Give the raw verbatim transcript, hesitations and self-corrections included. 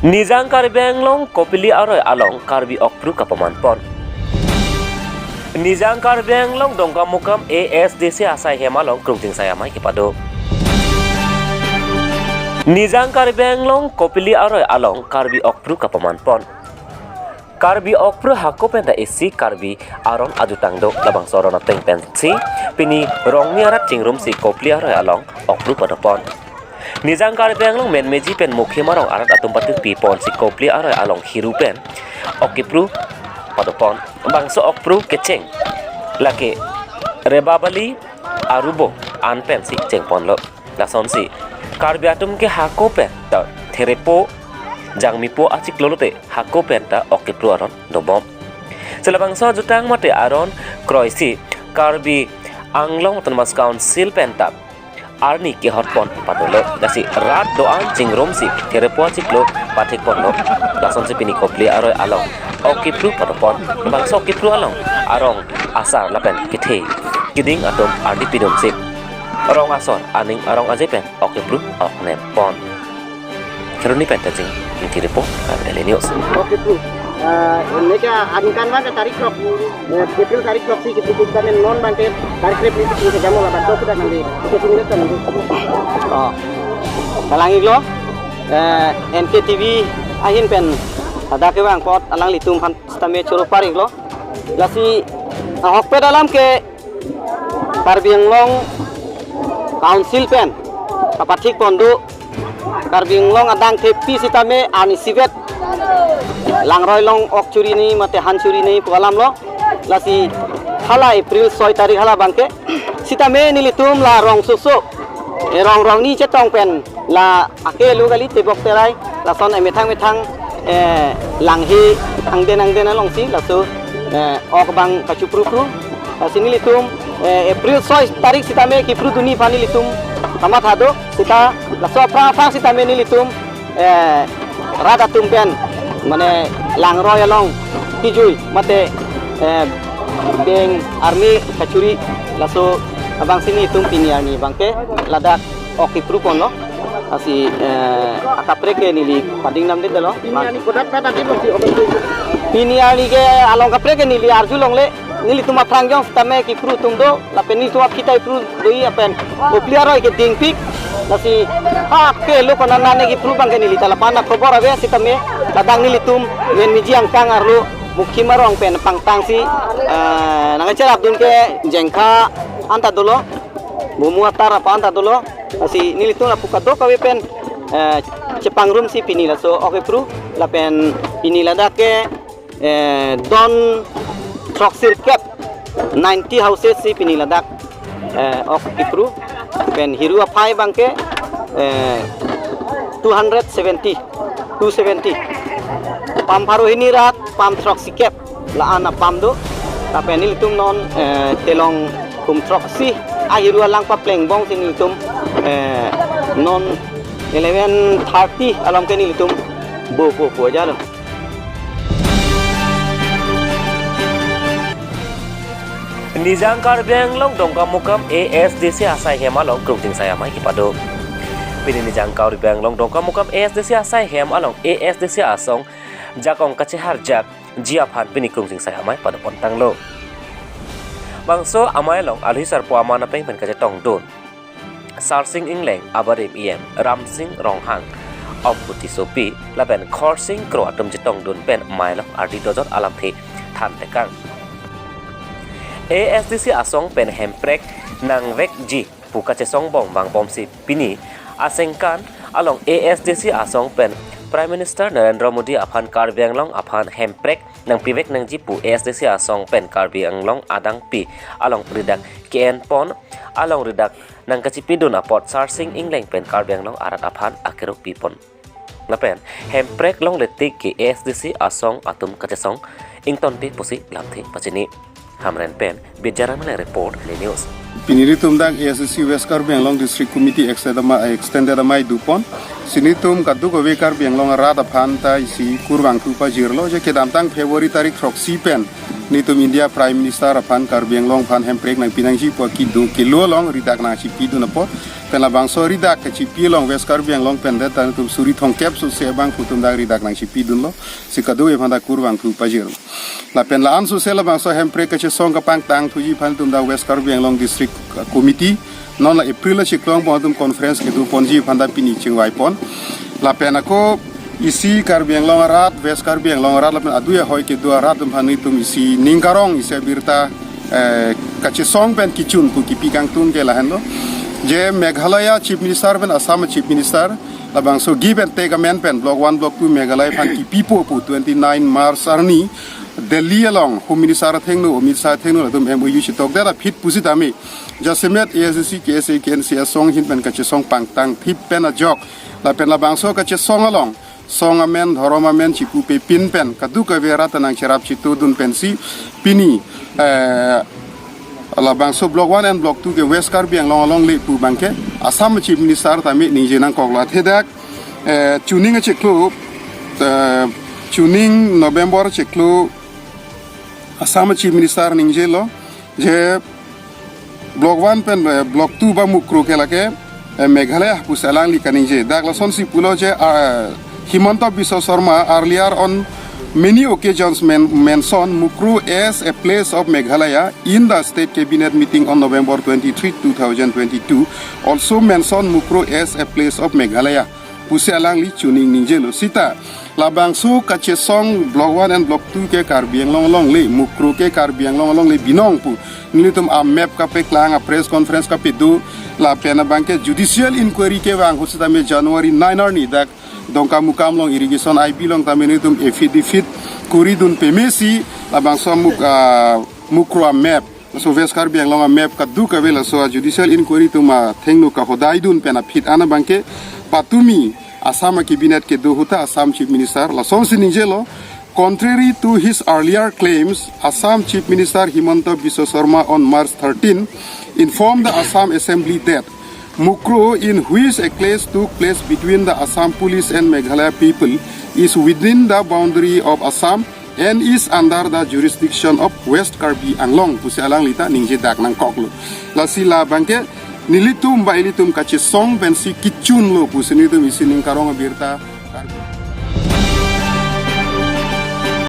Nijang Karbi Anglong Kopili aroi along Karbi Okpru kapaman pon. Nijang Karbi Anglong Dongkamukam A S D C asai hem along krungtingsai amei kepado. Nijang Karbi Anglong Kopili aroi along Karbi Okpru kapaman pon. Karbi Okpru hako penta isi Karbi aron ajutang do, labangso aron ateng pensi pini rongni arat chingrumsi Kopili aroi along Okpru pado pon. Nijang Karbi Anglong Menmeji pen Mukhim arong arat atum patirpi ponsi Kopili aroi along Hiru pen Okpru pado pon. Bangso Okpru kecheng lake Rebabali Arubo an pensi cheng ponlo. Lasonsi Karbi atum ke hako penta therepo jangmipo achiklo lote hako penta Okpru aron dobom. Si labangso ajutang mate aron kroisi Karbi Anglong Autonomous Council penta arni kehot pon padolo. Lasi rat do-an chingrumsi therepo achiklo pathik ponlo. Lasonsi pini Kopili aroi along Okpru pado pon. Bangso Okpru along arong asar lapen kethe keding atum ardi pidunsi rong asor aning arong aje pen Okpru ok nem pon. Kheroni pen Tejing Ingti report, Karbi Daily News. Okpru. Eh, ini ke ankan mana tarik rok, eh, April tarik rok si kita kita nih non bangke tarik rep itu kita jamu lah bantu kita nanti. Kita sini kan nanti. Oh. Kalang iglo, eh, N K T V ahin pen ada kevang apot alanglitum aphan sitame choro parik lo. Lasi ahok pe dalam ke Karbi Anglong Council pen kapathik pon do, Karbi Anglong adang thepi sitame arni isivet langroi along ok churi nangji mate han churi nangji pu alam lo. Lasi hala April soi tarik hala bangke sitame nelitum la rong soso, eh, rong rongni chetong pen la ake lo kali tebok terai, lason emethang methang, eh, langhe angden angden alongsi laso, eh, ok bang kachuprupru. Lasi nelitum, eh, April soi tarik sitame kipru dunji aphan nelitum kamatha do, sita laso aphrang aphrang sitame nelitum, eh, rat atum pen mane langroi along kijui mate, eh, beng arme kachuri, laso abangsi nelitum pini arni bangke ladak ok kipru ponlo. Lasi, eh, akaprek ke neli pading namdetlo. Pini arni kodak ta tadi bangsi ok kipru. Pini arni ke along kaprek ke neli arjulongle, nelitum aphrang jong sitame kipru atum do, lapen nelitum aphi ta kipru do-i lapen Kopili aroi ke dingpik. Lasi ha ke lo konat nane kipru bangke neli ta lapu-an akhobor ave sitame ladak nelitum Menmeji angkang arlo Mukhim arong pen pangtangsi, eh, nangcherapdun ke jengkha anta dolo, bumu atar apa anta dolo. Lasi nelitum lapu kadokave pen, eh, chepangrumsi pini laso ok kipru lapen pini ladak ke, eh, don throksirkep, ninety houses si pini ladak, eh, ok kipru pen Hiru aphai bangke, eh, two hundred seventy, two seventy. Pam pharo hini rat pam throksikep la-an apam do. Lapen nelitum non, eh, telong kum throksi ahiru alang papleng bongsi nelitum, eh, non eleven thirty along ke nelitum bo bo bo jalo. Nijang Karbi Anglong Dongkamukam A S D C asai hem along krungtingsai amei kepado. Pini Nijang Karbi Anglong Dongkamukam A S D C asai hem along A S D C asong jakong kacheharjakji aphan pini krungtingsai amei pado pontanglo. Bangso amei along alhi sarpo aman apeng pen kachetongdun Sarsing Engleng, abarim E M Ramsing Ronghang, Ompu Tissopi lapen Khorsing Kro atum chetongdun pen amei along ardi dojot alamthe thantekang. A S D C asong pen hemprek nangvekji pu kachesong bom vangbomsi pini asengkan along A S D C asong pen Prime Minister Narendra Modi aphan Karbi Anglong aphan hemprek nangpivek nangji pu A S D C asong pen Karbi Anglong adangpi along ridak ke-en pon, along ridak nangkachipidun apot Sarsing Engleng pen Karbi Anglong arat aphan akero pipon. Lapen hemprek longle tik ke A S D C asong atum kachesong ingtonte pusi lamthe pachini. Hamren pen Bidya Rongmile report, Daily News. Pini nelitum dak A S D C West Karbi Anglong District Committee extended amei, extended amei dupon. Si nelitum kadokave Karbi Anglong arat aphan ta isi kurvangthu pajirlo je kedamtang February tarik throksi pen nelitum India Prime Minister aphan Karbi Anglong aphan hemprek nangpi nangji pu kedo kelo along ridak nangchipidun apot Labangso ridak kachipi along West Karbi Anglong pen det ta nelitum suri thomkep sose abang pu atum dak ridak nangchipi dunlo. Si kadokave aphan ta kurvangthu pajir. Lapen la-an sose labangso hemprek kachesong kapangtangthuji aphan nelitum dak West Karbi Anglong District Committee non la April achiklo angbong atum conference kedoponji aphan ta pini chingvaipon. Lapen ako isi Karbi Anglong arat, West Karbi Anglong arat lapen adui ahoi kedo arat atum aphan nelitum isi ning karong isi abirta, eh, kachesong pen kechun pu kipi kangtung ke lahenlo. Je Meghalaya Chief Minister pen Assam Chief Minister labangso give and take amen pen Block one, Block two Meghalaya aphan kipipo pu twenty-nine March arni Delhi along Home Minister athengno, Amit Shah athengno latum M O U chitokdet aphi pusitame jasemet A S D C, K S A, K N C asong ahin pen kachesong pangtangthip pen ajok lapen labangso kachesong along song amen, dhorom amen chipupepin pen kadokave arat ta nangcherap chitudun pensi pini, eh, labangso Block one and Block two ke West Karbi Anglong alongle pu abangke Assam Chief Minister tame ningje nangkoklo. Athe dak, eh, chuning achiklo, eh, chuning November achiklo Assam Chief Minister ningjelo je Block one pen, eh, Block two ba Mukroh ke lake, eh, Meghalaya pusi alangli kaningje. Dak lasonsi pulo je, ah, Himanta Biswa Sarma earlier on many occasions men- mentioned Mukroh as a place of Meghalaya in the state cabinet meeting on November twenty-three, two thousand twenty-two. Also mentioned Mukroh as a place of Meghalaya pusi alangli chuning ningjelo. Sita labangso kachesong Block one and Block two ke Karbi Anglong alongle, Mukroh ke Karbi Anglong alongle binong pu nelitum a map kapeklang, a press conference kapedo lapen abangke judicial inquiry kevang ahut sitame January nine arni dak Dongkamukam along irrigation I B along tame nelitum affidavit kuridun pemesi labangso Muk- ah, Mukroh a map, so West Karbi Anglong a map kadokave laso a judicial inquiry atum athengno kahodaidun pen aphi an abangke patumi Assam a cabinet kedo ahut ta Assam Chief Minister lasonsi ningjelo. Contrary to his earlier claims, Assam Chief Minister Himanta Biswa Sarma on March thirteen informed the Assam Assembly that Mukroh, in which a clash took place between the Assam police and Meghalaya people, is within the boundary of Assam and is under the jurisdiction of West Karbi Anglong pusi alangli ta ningje dak nangkoklo. Lasi labangke nelitum ba ilitum kachesong pensi kechunlo pusi nelitum isi ning karong abirta Karbi